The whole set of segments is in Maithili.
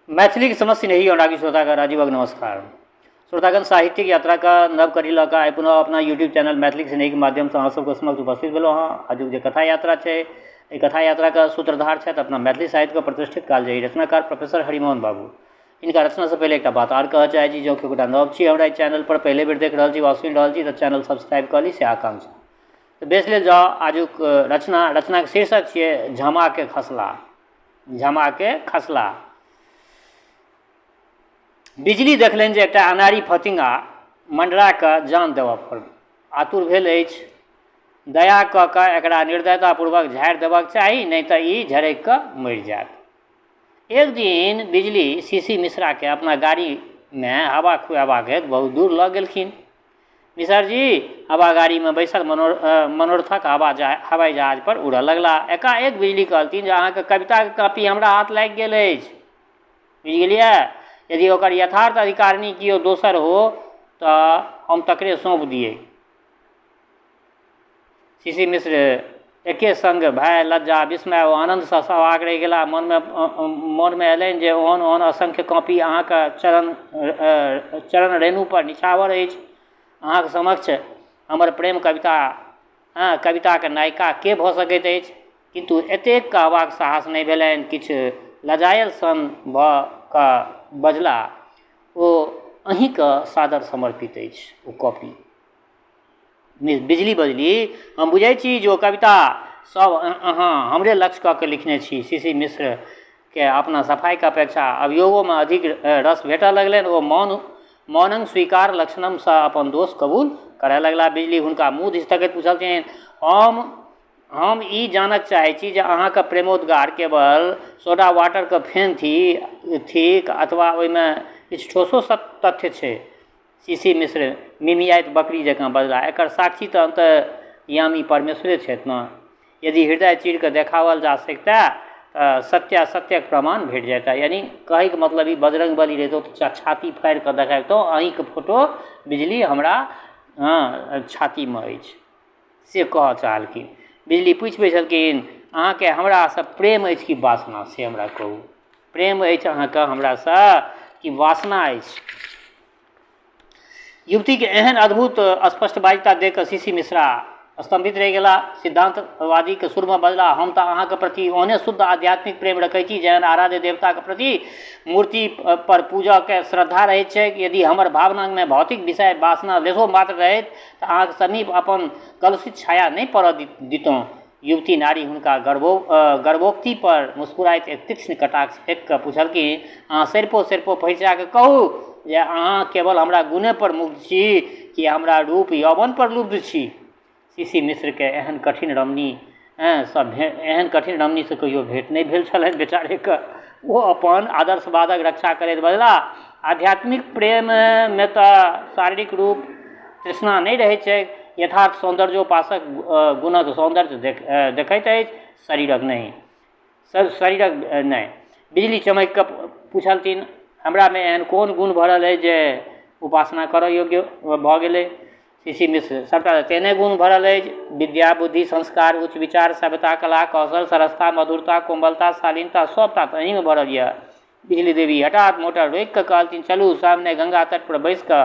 मैथिलीक समस्त स्नेही अनुरागी श्रोतागण राजीवक नमस्कार। श्रोतागण, साहित्यिक यात्राक नव कड़ी लऽ कऽ आइ पुनः अपना यूट्यूब चैनल मैथिलीक स्नेहीक माध्यमसँ अहाँ सबके समक्ष उपस्थित भेलहुँ हँ। आजुक जे कथा यात्रा छै, एहि कथा यात्राक सूत्रधार छथि अपना मैथिली साहित्यके प्रतिष्ठित कालजयी रचनाकार प्रोफेसर हरिमोहन बाबू। हिनका रचनासँ पहिले एकटा बात आर कहऽ चाहै छी, जँ केओ गोटा नव छी हमरा एहि चैनलपर पहिले बेर देख रहल छी वा सुनि रहल छी तऽ चैनल सब्सक्राइब कऽ ली से आकांक्षा। तऽ बेस लेल जाउ आजुक रचना, रचनाक शीर्षक छियै झमाके खसला। झमाके खसला। बिजली देखलनि जे एकटा अनाड़ी फतिंगा मण्डरा कऽ जान देबऽ पर आतुर भेल अछि। दया कऽ कऽ एकरा निर्दयतापूर्वक झाड़ि देबक चाही, नहि तऽ ई झरकि कऽ मरि जायत। एक दिन बिजली सी सी मिश्राकेँ अपना गाड़ीमे हवा खुअयबाक हेतु बहुत दूर लऽ गेलखिन। मिसरजी हवागाड़ीमे बैसल मनोरथक हवाइ जहाजपर उड़ऽ लगला। एकाएक बिजली कहलथिन जे अहाँके कविताक कापी हमरा हाथ लागि गेल अछि। बुझि गेलियै? यदि ओकर यथार्थ अधिकारिणी केओ दोसर हो तऽ हम तकरे सौंपि दियै। सी सी मिश्र एके सङ्ग भय, लज्जा, विस्मय ओ आनन्दसँ सवाक रहि गेलाह। मनमे मोनमे अयलनि जे ओहन ओहन असंख्य कॉपी अहाँक चरण चरण रेणुपर निछावर अछि। अहाँक समक्ष हमर प्रेम कविता हँ कविताक नायिका के भऽ सकैत अछि? किन्तु एतेक कहबाक साहस नहि भेलनि। किछु लजायल सन भऽ कऽ बजलाह, ओ अहीँक सादर समर्पित अछि ओ कॉपी। बिजली बजली, हम बुझै छी जे ओ कविता सब अहाँ हमरे लक्ष्य कऽ के लिखने छी। सी सी मिश्रके अपना सफाइके अपेक्षा अभियोगोमे अधिक रस भेटऽ लगलनि। ओ मौन मौनं स्वीकार लक्षणमसँ अपन दोष कबूल करय लगलाह। बिजली हुनका मुँह दिस तकैत पुछलथिन, हम ई जानऽ चाहै छी जे अहाँके प्रेमोद्गार केवल सोडा वाटरके फेन थिक अथवा ओहिमे किछु ठोसो तथ्य छै? सी सी मिश्र मिमियाइत बकरी जकाँ बजलाह, एकर साक्षी तऽ अन्तर्यामी परमेश्वरे छथि ने। यदि हृदय चीरि कऽ देखाओल जा सकितए तऽ सत्यासत्यक प्रमाण भेट जइतए। यानी कहैके मतलब ई बजरङ्गबली रहितहुँ तऽ छाती फाड़ि कऽ देखाबितहुँ, अहीँके फोटो बिजली हमरा हँ छातीमे अछि, से कहऽ चाहलखिन। बिजली पूछि बैसलखिन, अहाँके हमरासँ प्रेम अछि कि वासना, से हमरा कहू। प्रेम अछि अहाँके हमरासँ कि वासना अछि? युवतीके एहन अद्भुत स्पष्टवादिता देख कऽ सी सी मिश्रा स्तम्भित रहि गेलाह। सिद्धान्तवादीके सुरमे बजलाह, हम तऽ अहाँके प्रति ओहने शुद्ध आध्यात्मिक प्रेम रखै छी जेहन आराध्य देवताके प्रति मूर्ति पर पूजाके श्रद्धा रहैत छैक। यदि हमर भावनामे भौतिक विषय वासना लेशो मात्र रहैत तऽ अहाँके समीप अपन कलुषित छाया नहि पड़ऽ दितहुँ। युवती नारी हुनका गर्वोक्ति पर मुस्कुराइत एक तीक्ष्ण कटाक्ष फेकि कऽ पुछलखिन, अहाँ सरिपों सरिपों फरिछा कऽ कहू जे अहाँ केवल हमरा गुणे पर मुग्ध छी कि हमरा रूप यौवन पर लुब्ध छी? सी सी मिश्रकेँ एहन कठिन रमणी सँ एहन कठिन रमणीसँ कहियो भेंट नहि भेल छलनि बेचारेकेँ। ओ अपन आदर्शवादक रक्षा करैत बजलाह, आध्यात्मिक प्रेममे तऽ शारीरिक रूप तृष्णा नहि रहैत छैक। यथार्थ सौन्दर्योपासक गुणक सौन्दर्य देखैत अछि, शरीरक नहि। शरीरक नहि। बिजली चमकि कऽ पुछलथिन, हमरामे एहन कोन गुण भरल अछि जे उपासना करऽ योग्य भऽ गेलै? सी सी मिश्र, सभटा तऽ तेहने गुण भरल अछि, विद्या, बुद्धि, संस्कार, उच्च विचार, सभ्यता, कला, कौशल, सरसता, मधुरता, कोमलता, शालीनता सभटा तऽ अहीँमे भरल यए। बिजली देवी हठात मोटर रोकि कऽ कहलथिन, चलू सामने गंगा तट पर बैसि कऽ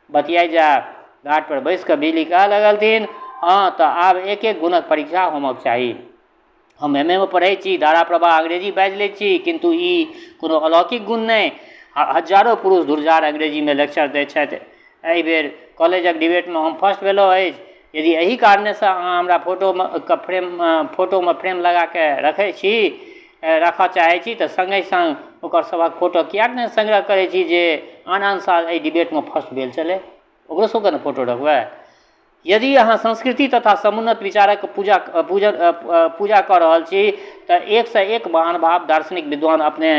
बतियाइ जायब। घाट पर बैसि कऽ बिजली कहऽ लगलथिन, हँ तऽ आब एक-एक गुणक परीक्षा होमक चाही। हम एम ए मे पढ़ै छी, धारा प्रवाह अंग्रेजी बाजि लै छी, किन्तु ई कोनो अलौकिक गुण नहि। हजारो पुरुष धुरझार अंग्रेजीमे लेक्चर दै छथि। एहि बेर कॉलेजक डिबेटमे हम फर्स्ट भेलहुँ अछि। यदि एहि कारणेसँ अहाँ हमरा फोटोमे फ्रेम फोटोमे फ्रेम लगाके रखै छी, राखऽ चाहै छी तऽ सङ्गहि सङ्ग ओकर सभक फोटो किएक नहि संग्रह करै छी जे आन आन साल एहि डिबेटमे फर्स्ट भेल छलै, ओकरो सभके ने फोटो रखबै। यदि अहाँ संस्कृति तथा समुन्नत विचारक पूजा पूजन पूजा कऽ रहल छी तऽ एकसँ एक महानुभाव दार्शनिक विद्वान अपने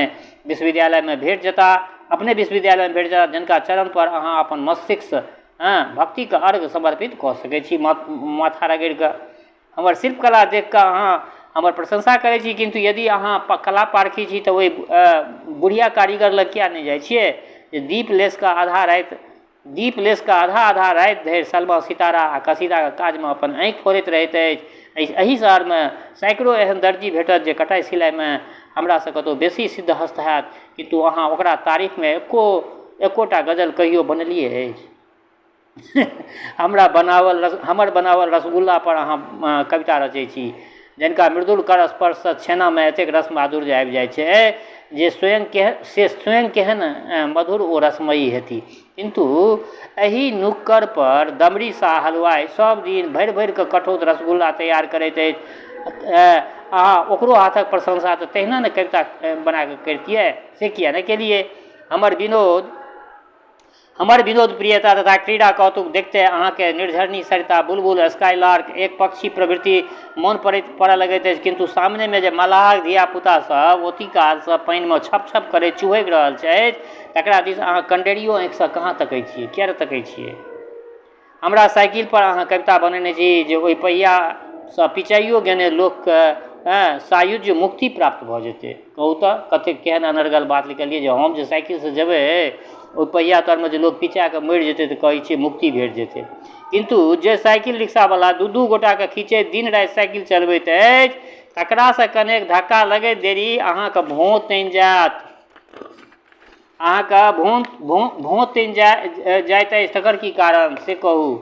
विश्वविद्यालयमे भेट जेताह, अपने विश्वविद्यालयमे भेट जेताह, जिनका चरणपर अहाँ अपन मस्तिष्क हँ भक्तिके अर्घ समर्पित कऽ सकै छी माथा रगड़िकऽ। हमर शिल्पकला देखिकऽ अहाँ हमर प्रशंसा करै छी, किन्तु यदि अहाँ कला पारखी छी तऽ ओहि बुढ़िया कारीगर लग किएक नहि जाइ छियै जे दीप लेसिकऽ आधा राति दीप लेसिकऽ आधा आधा राति धरि सलमा सितारा आ कसीदाके काजमे अपन आँखि फोड़ैत रहैत अछि। एहि शहरमे सैकड़ो एहन दर्जी भेटत जे कटाइ सिलाइमे हमरासँ कतहु बेसी सिद्धहस्त हैत, किन्तु अहाँ ओकरा तारीफमे एकोटा गजल कहियो बनेलियै अछि? हमरा बनाओल हमर बनाओल रसगुल्ला पर अहाँ कविता रचै छी, जनिका मृदुल कर स्पर्शसँ छेनामे एतेक रस माधुर्य आबि जाइ छै जे स्वयं केहन से स्वयं केहन मधुर ओ रसमयी हेती। किन्तु एहि नुक्कड़ पर दमड़ी साह हलुआइ सब दिन भरि भरि कऽ कठौत रसगुल्ला तैयार करैत अछि। अहाँ ओकरो हाथक प्रशंसा तऽ तहिना ने कविता बना कऽ करितियै, से किएक ने केलियै? हमर विनोद प्रियता तथा क्रीड़ा कौतुक देखिते अहाँकेँ निर्झरणी सरिता, बुलबुल, स्काईलार्क, एक पक्षी प्रभृति मोन पड़य लगैत अछि, किन्तु सामनेमे जे मलाहक धिया-पुता सभ ओती कालसँ पानिमे छप-छप करैत चुभकि रहल छथि तकरा दिस अहाँ कनडेरियो आँखिसँ कहाँ तकै छियै, किएक ने तकै छियै? हमरा साइकिल पर अहाँ कविता बनेने छी जे ओहि पहियासँ पिचाइयो गेने लोकके सायुज्य मुक्ति प्राप्त भऽ जेतै। कहू तऽ कतेक केहन अनर्गल बात लिखलियै जे हम जे साइकिलसँ जेबै ओहि पहिया तरमे जे लोक पिचा कऽ मरि जेतै तऽ कहै छियै मुक्ति भेट जेतै। किन्तु जे साइकिल रिक्शावला दू दू गोटाके खीचैत दिन राति साइकिल चलबैत अछि तकरासँ कनेक धक्का लगैत देरी अहाँके भौं तनि जायत। अहाँके भौं तनि जाइत अछि तकर की कारण से कहू।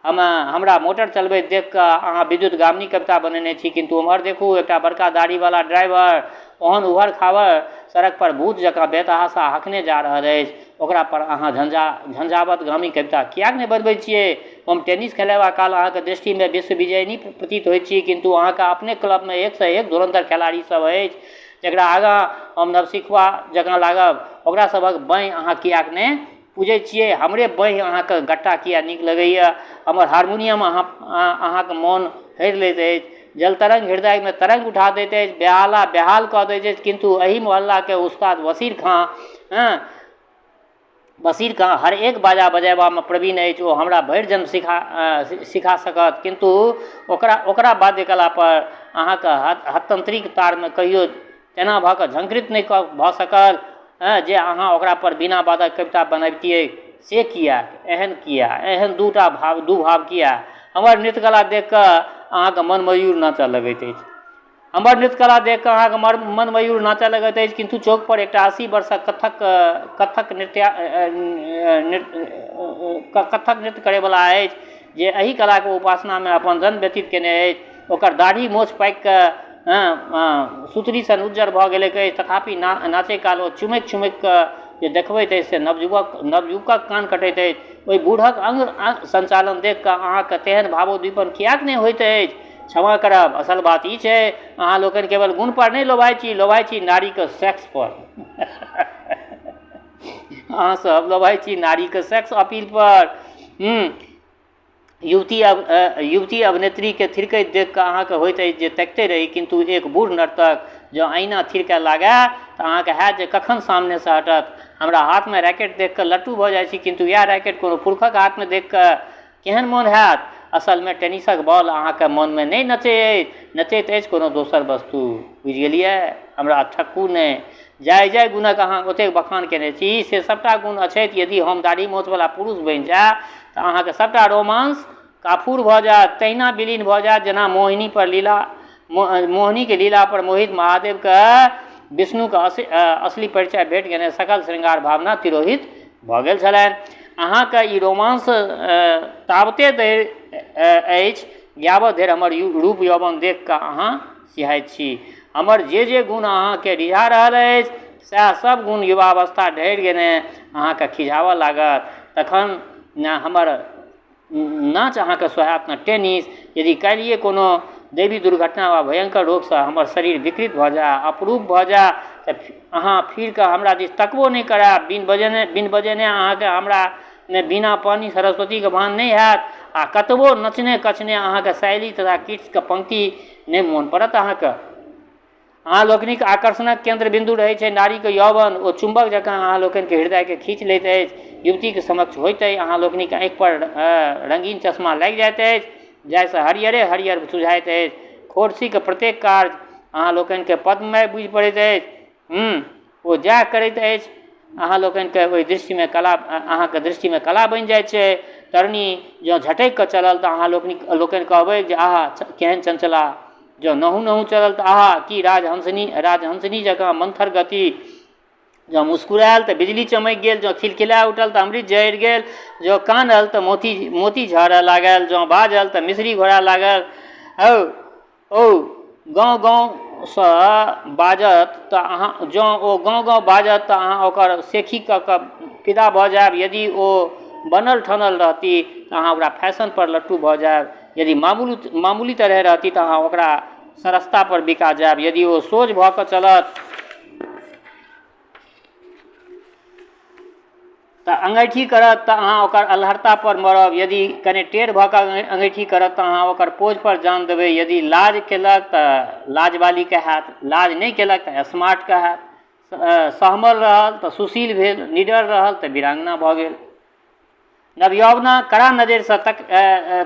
हमरा मोटर चलबैत देखि कऽ अहाँ विद्युतगामिनी कविता बनेने छी, किन्तु ओम्हर देखू, एकटा बड़का दाढ़ीवला ड्राइवर ओहन उभड़-खाभड़ सड़कपर भूत जकाँ बेतहाशा हँकने जा रहल अछि, ओकरा पर अहाँ झंझावातगामी कविता किएक नहि बनबैत छियै? हम टेनिस खेलयबा काल अहाँक दृष्टिमे विश्वविजयिनी प्रतीत होइत छी, किन्तु अहाँक अपने क्लबमे एकसँ एक धुरन्धर खेलाड़ी सभ अछि जकरा आगाँ हम नवसिखुआ जकाँ लागब। ओकरा सभक बाँहि अहाँ किएक ने पूजै छियै? हमरे बाँहि अहाँके गट्टा किएक नीक लगैए? हमर हारमोनियम अहाँक मोन हरि लैत अछि। जलतरंग हृदयमे तरंग उठा दैत अछि, बेहाला बेहाल कऽ दैत अछि, किन्तु एहि मोहल्लाके उस्ताद वसीर खाँ बशीर खाँ हर एक बाजा बजयबामे प्रवीण अछि। ओ हमरा भरि जन्म सिखा सकत, किन्तु ओकरा वाद्यकला पर अहाँक हथतन्त्रीक तारमे कहियो तेना भऽ कऽ झंकृत नहि भऽ सकल जे अहाँ ओकरा पर बिना बादक कविता बनबितियै, से किएक? एहन किएक? एहन दूटा भाव, दू भाव किएक? हमर नृत्यकला देखि कऽ अहाँक मन मयूर नाचऽ लगैत अछि। हमर नृत्यकला देखि कऽ अहाँके मन मयूर नाचऽ लगैत अछि, किन्तु चौकपर एकटा 80 वर्षक कत्थक नृत्य करैवला अछि जे एहि कलाके उपासनामे अपन जन्म व्यतीत कयने अछि। ओकर दाढ़ी मोछ पाकि कऽ सुतरी सन उज्जर भऽ गेलैक अछि, तथापि नाचै काल ओ चुमकि चुमकि कऽ जे देखबैत अछि से नवयुवकक कान कटैत अछि। ओहि बूढ़क अङ्ग सञ्चालन देखि कऽ अहाँके तेहन भावोद्दीपन किएक नहि होइत अछि? क्षमा करब, असल बात ई छै, अहाँ लोकनि केवल गुण पर नहि लोभाइ छी, लोभाइ छी नारीक सेक्स पर। अहाँ सब लोभाइ छी नारीक सेक्स अपील पर। युवती अभिनेत्रीकेँ थिरकैत देखि कऽ अहाँकेँ होइत अछि जे तकिते रही, किन्तु एक बूढ़ नर्तक जँ अहिना थिरकय लागय तऽ अहाँकेँ हैत जे कखन सामनेसँ हटत। हमरा हाथमे रैकेट देखि कऽ लट्टू भऽ जाइ छी, किन्तु इएह रैकेट कोनो पुरुषक हाथमे देखि कऽ केहन मोन हैत? असलमे टेनिसक बॉल अहाँक मोनमे नहि नचैत अछि, नचैत अछि कोनो दोसर वस्तु। बुझि गेलियै? हमरा ठकू नहि। जाहि जाहि गुणक अहाँ ओतेक बखान कयने छी से सभटा गुण अछैत यदि हम दाढ़ी मोछवला पुरुष बनि जाय तऽ अहाँक सभटा रोमांस काफूर भऽ जायत, तहिना विलीन भऽ जायत जेना मोहिनीक लीला पर मोहित महादेवकेँ विष्णुक असली परिचय भेट गेने सकल श्रृंगार भावना तिरोहित भऽ गेल छलनि। अहाँके ई रोमांस ताबते धरि अछि यावत धरि हमर रूप यौवन देखि कऽ अहाँ सिहाइत छी। हमर जे जे गुण अहाँके रिझा रहल अछि सएह सभ गुण युवावस्था ढरि गेने अहाँके खिझाबऽ लागत। तखन ने हमर नाच अहाँके सोहायत ने टेनिस। यदि काल्हिए कोनो दैवी दुर्घटना वा भयङ्कर रोगसँ हमर शरीर विकृत भऽ जाय, अपरूप भऽ जाय तऽ अहाँ फिरके हमरा दिस तकबो नहि करब। बिन बजेने अहाँके हमरामे बिना पानि सरस्वतीके भान नहि हैत आ कतबो नचने कचने अहाँके शैली तथा कीट्सके पंक्ति नहि मोन पड़त अहाँके। अहाँ लोकनिक आकर्षणक केन्द्र बिन्दु रहैत छै नारीक यौवन। ओ चुम्बक जकाँ अहाँ लोकनिक हृदयकेँ खींचि लैत अछि। युवतीक समक्ष होइतहि अहाँ लोकनिक आँखि पर रंगीन चश्मा लागि जाइत अछि जाहिसँ हरियरे हरियर सुझाइत अछि। खोरसीक प्रत्येक कार्य अहाँ लोकनिकेँ पद्ममय बुझि पड़ैत अछि। ओ जएह करैत अछि अहाँ लोकनिके ओहि दृष्टिमे कला अहाँके दृष्टिमे कला बनि जाइ छै। तरनी जँ झटकि कऽ चलल तऽ अहाँ लोकनि कहबै जे आहा केहन चञ्चला। जँ नहु नहु चलल तऽ आहा की राजहंसनी राजहंसनी जकाँ मन्थर गति। जँ मुस्कुरायल तऽ बिजली चमकि गेल, जँ खिलखिला उठल तऽ अमृत झहरि गेल, जँ कानल तऽ मोती मोती झहरऽ लागल, जँ बाजल तऽ मिश्री घोराय लागल। हौ औ गाँव गाँवसँ बाजत तऽ अहाँ जँ ओ गाँव गाँव बाजत तऽ अहाँ ओकर शेखी कऽ कऽ फिदा भऽ जायब। यदि ओ बनल ठनल रहती तऽ अहाँ ओकरा फैशनपर लट्टू भऽ जायब। यदि मामूली मामूली तरहे रहती तऽ अहाँ ओकरा सस्तापर बिका जायब। यदि ओ सोझ भऽ कऽ चलत तऽ अङ्गैठी करत तऽ अहाँ ओकर अल्हड़तापर मरब। यदि कने टेढ़ भऽ कऽ अङ्गैठी करत तऽ अहाँ ओकर पोजपर जान देबै। यदि लाज केलक तऽ लाजवाली कहाएत, लाज नहि केलक तऽ स्मार्ट कहाएत। सहमल रहल तऽ सुशील भेल, निडर रहल तऽ वीराङ्गना भऽ गेल। नवयौवना कड़ा नजरिसँ तक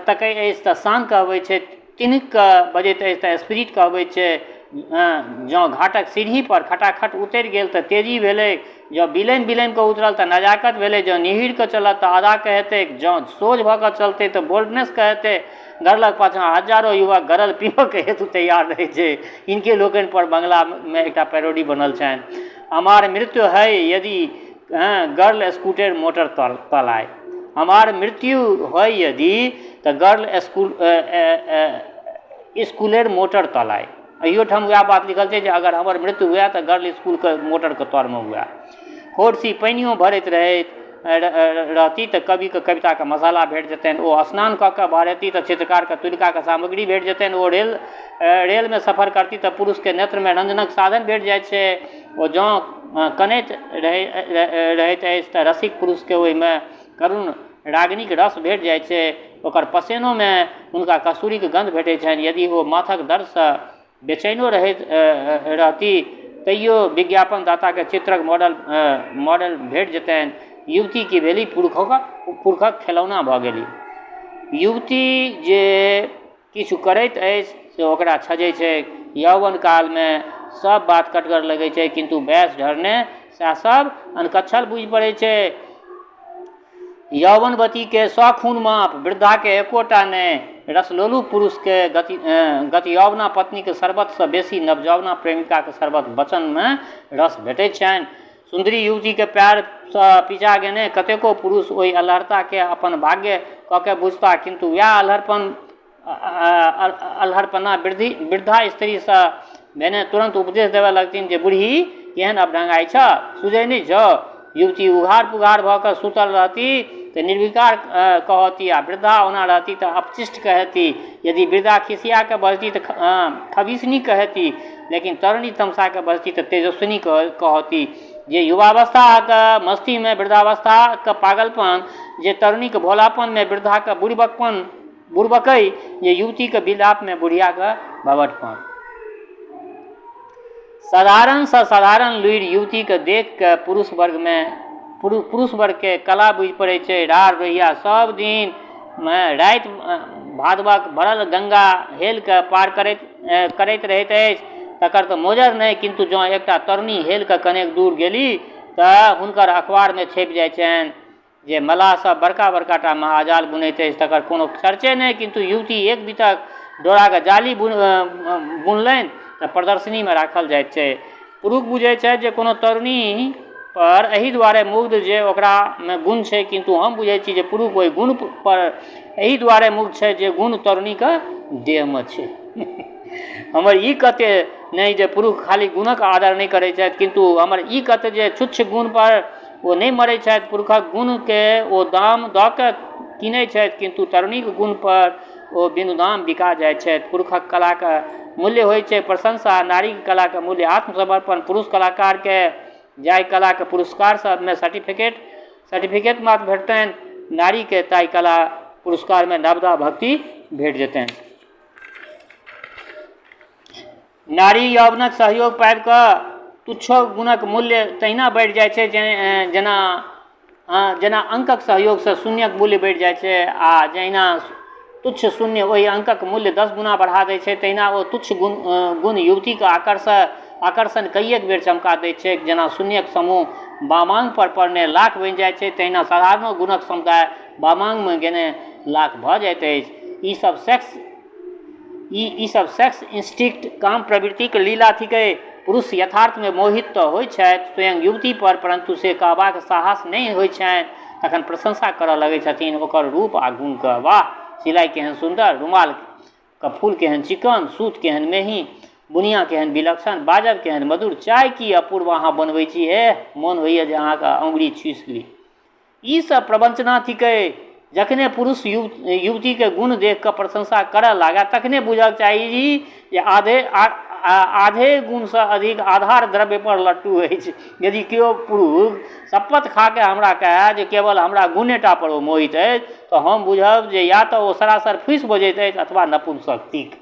तकै अछि तऽ शान कहबै छै, तिनकि बजैत अछि तऽ स्पिरिट कहबै छै। जँ घाटक सीढ़ीपर खटाखट उतरि गेल तऽ तेजी भेलै, जँ बिलमि बिलमि कऽ उतरल तऽ नजाकत भेलै, जँ निहुरि कऽ चलत तऽ अदा कहेतै, जँ सोझ भऽ कऽ चलतै तऽ बोल्डनेस कहेतै। गरलक पाछाँ हजारो युवक गरल पीबऽके हेतु तैयार रहै छै। हिनके लोकनिपर बंगलामे एकटा पैरोडी बनल छनि, हमार मृत्यु है यदि गर्ल स्कूटर मोटर तलाय। हमार मृत्यु होइ यदि तऽ गर्ल स्कूल स्कूलेर मोटर तलाय। एहियोठाम वएह बात लिखल छै जे अगर हमर मृत्यु हुए तऽ गर्ल स्कूलके मोटरके तरमे हुए। होरसी पानियो भरैत रहैत रहती तऽ कविके कविताके मसाला भेट जेतनि। ओ स्नान कऽ कऽ बहरेती तऽ चित्रकारके तुलिकाके सामग्री भेट जेतनि। ओ रेल रेलमे सफर करती तऽ पुरुषके नेत्रमे रञ्जनक साधन भेट जाइ छै। ओ जँ कनैत रहै रहैत अछि तऽ रसिक पुरुषके ओहिमे करुण रागिनीक रस भेट जाइ छै। ओकर पसेनोमे हुनका कस्तूरीक गन्ध भेटै छनि। यदि ओ माथक दर्दसँ बेचैनो रहैत रहती तैयो विज्ञापनदाताके चित्रक मॉडल मॉडल भेट जेतनि। युवती की भेली पुरुषक पुरुषक खेलौना भऽ गेली। युवती जे किछु करैत अछि से ओकरा छजै छै। यौवन कालमे सब बात कटगर लगै छै, किन्तु वयस ढरने सएह सब अनकच्छल बुझि पड़ै छै। यौवनवतीके सए खून माफ, वृद्धाके एकोटा नहि। रसलोलु पुरुषके गति गतयौवना पत्नीके शरबतसँ बेसी नवयौवना प्रेमिकाके शरबत वचनमे रस भेटैत छनि। सुन्दरी युवतीके पएरसँ पिचा गेने कतेको पुरुष ओहि अल्हड़ताके अपन भाग्य कऽ के बुझताह, किन्तु वएह अल्हड़पन अल्हड़पना वृद्धि वृद्धा स्त्रीसँ भेने तुरन्त उपदेश देबऽ लगथिन जे बुढ़ी केहन अबढङ्गाइ छह, सुझै नहि छौ? युवती उघार पुघार भऽ कऽ सुतल रहती तऽ निर्विकार कहती आ वृद्धा ओना रहती तऽ अपशिष्ट कहती। यदि वृद्धा खिसिया कऽ बजती तऽ खबिसनी कहती, लेकिन तरुणी तमसा कऽ बजती तऽ तेजस्विनी कहती। जे युवावस्थाके मस्तीमे वृद्धावस्थाके पागलपन, जे तरुणीके भोलापनमे वृद्धाके बुड़िबकपन बुड़बकइ, जे युवतीके विलापमे बुढ़ियाके भभटपन। साधारणसँ साधारण लुरि युवतीके देखि कऽ पुरुष वर्गमे पुरुष वर्गके कला बुझि पड़ै छै। राड़ रोहिया सब दिन राति भादवक भरल गङ्गा हेल कऽ पार करैत करैत रहैत अछि, तकर तऽ मोजर नहि, किन्तु जँ एकटा तरुणी हेल कऽ कनेक दूर गेली तऽ हुनकर अखबारमे छपि जाइ छनि। जे मलाह सब बड़का बड़का टा महाजाल बुनैत अछि तकर कोनो चर्चे नहि, किन्तु युवती एक बीतक डोराके जाली बुनलनि तऽ प्रदर्शनीमे राखल जाइत छै। पुरुष बुझै छथि जे कोनो तरुणी पर एहि दुआरे मुग्ध जे ओकरामे गुण छै, किन्तु हम बुझै छी जे पुरुष ओहि गुण पर एहि दुआरे मुग्ध छै जे गुण तरुणीके देहमे छै। हमर ई कथ्य नहि जे पुरुष खाली गुणक आदर नहि करै छथि, किन्तु हमर ई कथ्य जे छुच्छ गुण पर ओ नहि मरै छथि। पुरुषक गुणके ओ दाम दऽ कऽ कीनै छथि, किन्तु तरुणीक गुणपर ओ बिनु दाम बिका जाइत छथि। पुरुषक कलाके मूल्य होइ छै प्रशंसा, नारीक कलाके मूल्य आत्मसमर्पण। पुरुष कलाकारके जाहि कलाके पुरस्कार सबमे सर्टिफिकेट सर्टिफिकेट मात्र भेटतनि, नारीके ताहि कला पुरस्कारमे नवधा भक्ति भेट जेतनि। नारी यौवनक सहयोग पाबि कऽ तुच्छो गुणक मूल्य तहिना बढ़ि जाइ छै जेना जेना अङ्कक सहयोगसँ शून्यक मूल्य बढ़ि जाइ छै, आ जहिना तुच्छ शून्य ओहि अङ्कक मूल्य 10 गुना बढ़ा दै छै, तहिना ओ तुच्छ गुण गुण युवतीके आकर्षण कइएक बेर चमका दैत छैक। जेना शून्यक समूह वामाङ्ग पर पड़ने लाख बनि जाइ छै, तहिना साधारणो गुणक समुदाय वामाङ्गमे गेने लाख भऽ जाइत अछि। ई सब सेक्स ई ई सब सेक्स इंस्टिंक्ट काम प्रवृत्तिक लीला थिकै। पुरुष यथार्थमे मोहित तऽ होइत छथि स्वयं युवती पर, परन्तु से कहबाक साहस नहि होइत छनि। तखन प्रशंसा करऽ लगैत छथिन ओकर रूप आ गुणके। वाह, सिलाइ केहन सुन्दर, रुमालके फूल केहन चिकन, सूत केहन मेही, बुनिया केहन विलक्षण, बाजब केहन मधुर, चाय की अपूर्व अहाँ बनबै छी, हे मोन होइए जे अहाँके अङ्गुरी चूसि ली। ई सब प्रवञ्चना थिकै। जखने पुरुष युवतीके गुण देखि कऽ प्रशंसा करऽ लागए तखने बुझक चाही जे आधे आधे गुणसँ अधिक आधार द्रव्यपर लट्टू अछि। यदि केओ पुरुष शपथ खा कऽ हमरा कहए जे केवल हमरा गुणेटा पर ओ मोहित अछि तऽ हम बुझब जे या तऽ ओ सरासर फूसि बजैत अछि अथवा नपुंसक थिक।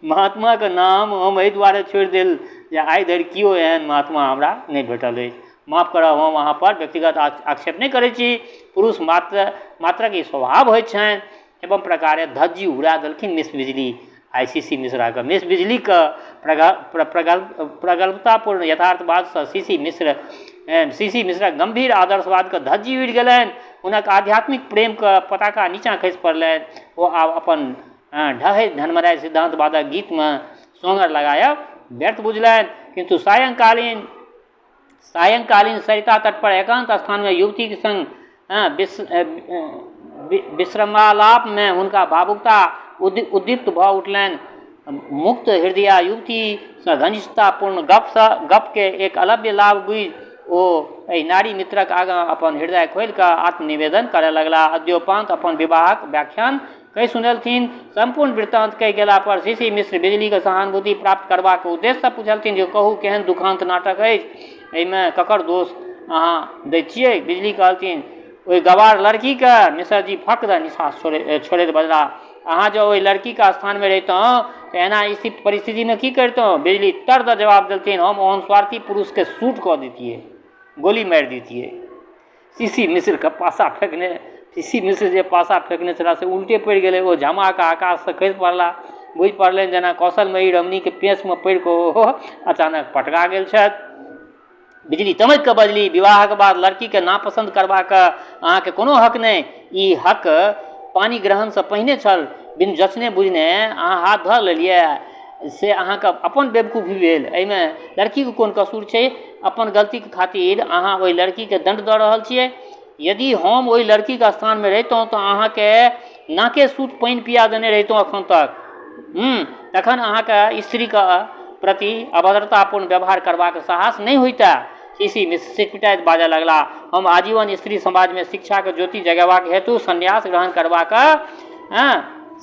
महात्माके नाम हम एहि दुआरे छोड़ि देल जे आइ धरि केओ एहन महात्मा हमरा नहि भेटल अछि। माफ करब, हम अहाँ पर व्यक्तिगत आक्षेप नहि करै छी। पुरुष मात्र मात्रक ई स्वभाव होइत छनि। एवं प्रकारे धज्जी उड़ा देलखिन मिस बिजली आइ सी सी मिश्राके। मिस बिजलीके प्रगल्भतापूर्ण यथार्थवादसँ C C Mishra C C मिश्रक गम्भीर आदर्शवादके धज्जी उड़ि गेलनि। हुनक आध्यात्मिक प्रेमके पताका नीचाँ खसि पड़लनि। ओ आब अपन ढहैत ढनमनाइत सिद्धान्तवादक गीतमे सोंगर लगायब व्यर्थ बुझलनि। किन्तु सायंकालीन सरिता तट पर एकान्त स्थानमे युवतीक संग विश्रमालापमे हुनका भावुकता उद्दीप्त भऽ उठलनि। मुक्त हृदया युवतीसँ घनिष्ठतापूर्ण गपके एक अलभ्य लाभ बुझि ओ एहि नारी मित्रक आगाँ अपन हृदय खोलि कऽ आत्मनिवेदन करय लगलाह। अद्योपान्त अपन विवाहक व्याख्यान कहि सुनेलथिन। सम्पूर्ण वृत्तान्त कहि गेला पर सी सी मिश्र बिजलीक सहानुभूति प्राप्त करबाक उद्देश्यसँ पुछलथिन जे कहू, केहन दुखान्त नाटक अछि? एहिमे ककर दोष अहाँ दैत छिऐक? बिजली कहलथिन, ओहि गवार लड़कीकेँ। मिसरजी फक दऽ निसास छोड़ैत बजलाह, अहाँ जँ ओहि लड़कीक स्थानमे रहितहुँ तऽ एना स्थिति परिस्थितिमे की करितहुँ? बिजली तर दऽ जवाब देलथिन, हम ओहन स्वार्थी पुरुषकेँ शूट कऽ दितियै, गोली मारि दितियै। सी सी मिश्रके पासा फेकने सी सी मिश्र जे पासा फेकने छलाह से उल्टे पड़ि गेलै। ओ झमा कऽ आकाशसँ खसि पड़लाह। बुझि पड़लनि जेना कौशलमयी रमणीके पेंचमे पड़ि कऽ ओ अचानक पटका गेल छथि। बिजली चमकि कऽ बजली, विवाहक बाद लड़कीके नापसन्द करबाक अहाँके कोनो हक नहि। ई हक पानि ग्रहणसँ पहिने छल। बिनु जचने बुझने अहाँ हाथ धऽ लेलियै से अहाँके अपन बेवकूफी भेल। एहिमे लड़कीके कोन कसूर छै? अपन गलतीके खातिर अहाँ ओहि लड़कीके दण्ड दऽ रहल छियै। यदि हम ओहि लड़कीके स्थानमे रहितहुँ तऽ अहाँके नाके सूत पानि पिया देने रहितहुँ एखन तक। तखन अहाँके स्त्रीके प्रति अभद्रतापूर्ण व्यवहार करबाक साहस नहि होइतए। सी सी मिश्र सिटपिटाइत बाजऽ लगलाह, हम आजीवन स्त्री समाजमे शिक्षाक ज्योति जगेबाक हेतु सन्यास ग्रहण करबाक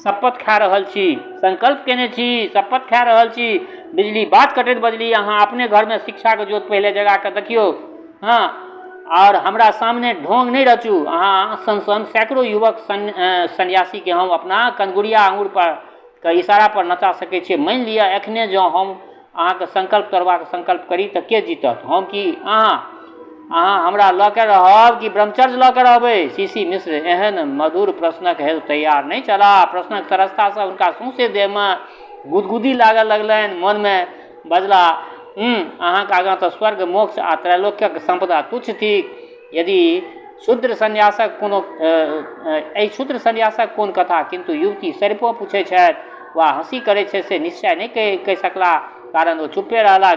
शपथ खा रहल छी, संकल्प केने छी, शपथ खा रहल छी। बिजली बात कटैत बजली, अहाँ अपने घरमे शिक्षाक ज्योत पहिले जगा कऽ देखियौ। हँ, आओर हमरा सामने ढोंग नहि रचू। अहाँ सन सन सैकड़ो युवक सन्यासीके हम अपना कनगुरिया आङुर पर के इशारा पर नचा सकै छियै। मानि लिअ एखने जँ हम अहाँके संकल्प तोड़बाक संकल्प करी तऽ के जीतत, हम कि अहाँ? अहाँ हमरा लऽ कऽ रहब कि ब्रह्मचर्य लऽ कऽ रहबै? सी सी मिश्र एहन मधुर प्रश्नक हेतु तैयार नहि छलाह। प्रश्नक सरसतासँ हुनका सौंसे देहमे गुदगुदी लागऽ लगलनि। मनमे बजलाह, अहाँक आगाँ तऽ स्वर्ग, मोक्ष आ त्रैलोक्यक सम्पदा तुच्छ थिक। यदि शूद्र सन्यासक कोनो एहि शूद्र सन्यासक कोन कथा, किन्तु युवती सरिपों पुछै छथि वा हँसी करै छथि से निश्चय नहि कहि सकलाह, कारण ओ चुप्पे रहलाह।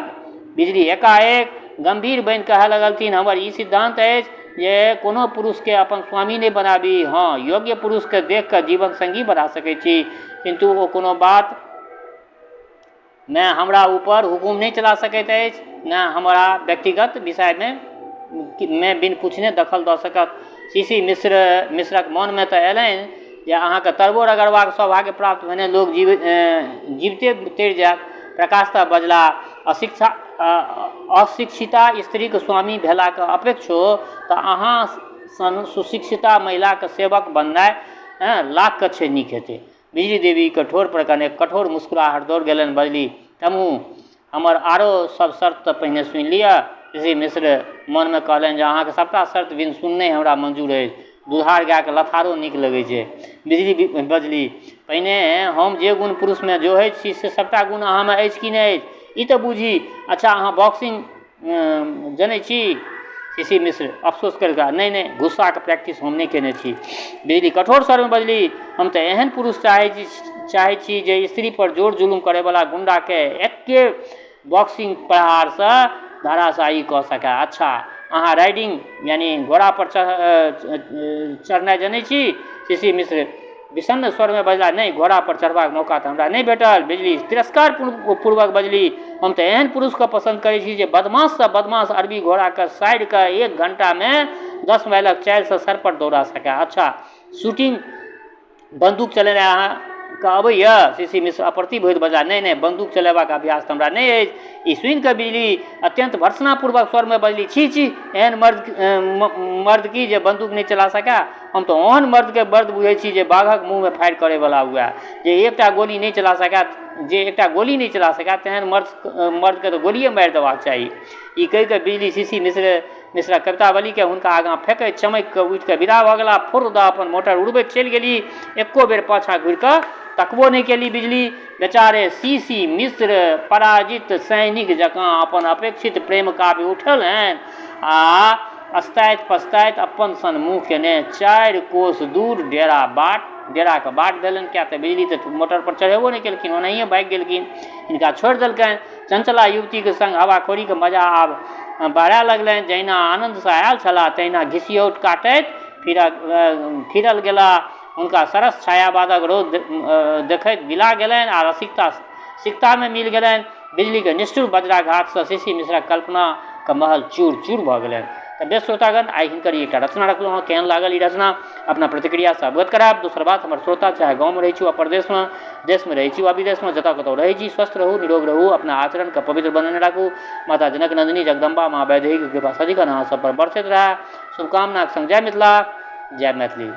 बिजली एकाएक गम्भीर बनि कहय लगलथिन, हमर ई सिद्धान्त अछि जे कोनो पुरुषकेँ अपन स्वामी नहि बनाबी। हँ, योग्य पुरुषकेँ देखि कऽ जीवन संगी बना सकैत छी, किन्तु ओ कोनो बात ने हमरा ऊपर हुकुम नहि चला सकैत अछि, ने हमरा व्यक्तिगत विषयमे मे बिन पुछने दखल दऽ सकत। सी सी मिश्र मिश्रक मोनमे तऽ अयलनि जे अहाँके तरबो रगड़बाक सौभाग्य प्राप्त भेने लोक जीविते तरि जायत। प्रकाश तऽ बजलाह, अशिक्षिता स्त्रीक स्वामी भेलाक अपेक्षो तऽ अहाँ सन सुशिक्षिता महिलाक सेवक बननाइ लाखके छै नीक हेतै। बिजली देवीक ठोर पर कनेक कठोर मुस्कुराहट दौड़ गेलनि। बजली, थम्हू, हमर आरो सब शर्त तऽ पहिने सुनि लिअ। ऋषि मिश्र मनमे कहलनि जे अहाँके सबटा शर्त बिन सुनने हमरा मंजूर अछि। दुधार गायके लथारो नीक लगै छै। बिजली बजली, पहिने हम जे गुण पुरुषमे जोहैत छी से सबटा गुण अहाँमे अछि कि नहि अछि, ई तऽ बूझी। अच्छा, अहाँ बॉक्सिंग जनै छी? सी मिश्र अफसोस करि कऽ, नहि नहि, गुस्साके प्रैक्टिस हम नहि केने छी। बिजली कठोर स्वरमे बजली, हम तऽ एहन पुरुष चाहै छी चाहै छी जे स्त्रीपर जोर जुलुम करैवला गुण्डाके एक्के बॉक्सिंग प्रहारसँ धराशायी कऽ सकए। अच्छा, अहाँ राइडिंग यानी घोड़ापर चढ़नाइ जनै छी? सी मिश्र विषण्ण स्वरमे बजला, नहि, घोड़ापर चढ़बाक मौका तऽ हमरा नहि भेटल। बिजली तिरस्कार पूर्वक बजली, हम तऽ एहन पुरुषके पसन्द करै छी जे बदमाशसँ बदमाश अरबी घोड़ाके साइड कऽ एक घण्टामे 10 माइलक चालिसँ सरपट दौड़ा सकए। अच्छा, शूटिंग बन्दूक चलेनाइ अहाँके अबैए? सी सी मिश्र अप्रतिभ होइत बजला, नहि नहि, बन्दूक चलेबाक अभ्यास तऽ हमरा नहि अछि। ई सुनि कऽ बिजली अत्यन्त भर्त्सनापूर्वक स्वरमे बजली, छी छी, एहन मर्द मर्द की जे बन्दूक नहि चला सकए? हम तऽ ओहन मर्दके मर्द बुझै छी जे बाघक मुँहमे फायर करैवला हुए। जे एकटा गोली नहि चला सकए, जे एकटा गोली नहि चला सकए, तेहन मर्द मर्दके तऽ गोलिए मारि देबाक चाही। ई कहि कऽ बिजली सी सी मिश्र मिश्रक कवितावलीके हुनका आगाँ फेकैत चमकि कऽ उठि कऽ विदा भऽ गेला। फुर्र दऽ अपन मोटर उड़बैत चलि गेली। एको बेर पाछाँ घुरि कऽ तकबो नहि केली बिजली। बेचारे सी सी मिश्र पराजित सैनिक जकाँ अपन अपेक्षित प्रेम काव्य उठेलनि आ अस्ताइत पस्ताइत अपन सन मुँह केने 4 कोस दूर डेरा बाट डेराके बाट धेलनि, किएक तऽ बिजली तऽ मोटरपर चढ़ेबो नहि केलखिन, ओनाहिए भागि गेलखिन, हिनका छोड़ि देलकनि। चंचला युवतीके सङ्ग हवाखोरीके मजा आब बढ़ए लगलनि। जहिना आनन्दसँ आयल छलाह तहिना घिसियौट काटैत फिरल गेलाह। हुनका सरस छायावादक रौद देखैत बिला गेलनि आ रसिकता सिकतामे मिल गेलनि। बिजलीके निष्ठुर वज्राघातसँ सी सी मिश्रक कल्पनाके महल चूर चूर भऽ गेलनि। तऽ बेस श्रोतागण, आइ हिनकर ई एकटा रचना रखलहुँ हँ। केहन लागल ई रचना, अपना प्रतिक्रियासँ अवगत करायब। दोसर बात, हमर श्रोता चाहे गाँवमे रहै छी वा परदेशमे, देशमे रहै छी वा विदेशमे, जतऽ कतहु रहै छी, स्वस्थ रहू, निरोग रहू, अपना आचरणके पवित्र बनेने राखू। माता जनक नन्दिनी जगदम्बा माँ वैदेहीके कृपा सदिखन अहाँ सब पर बरसैत रहए। शुभकामनाक संग जय मिथिला, जय मैथिली।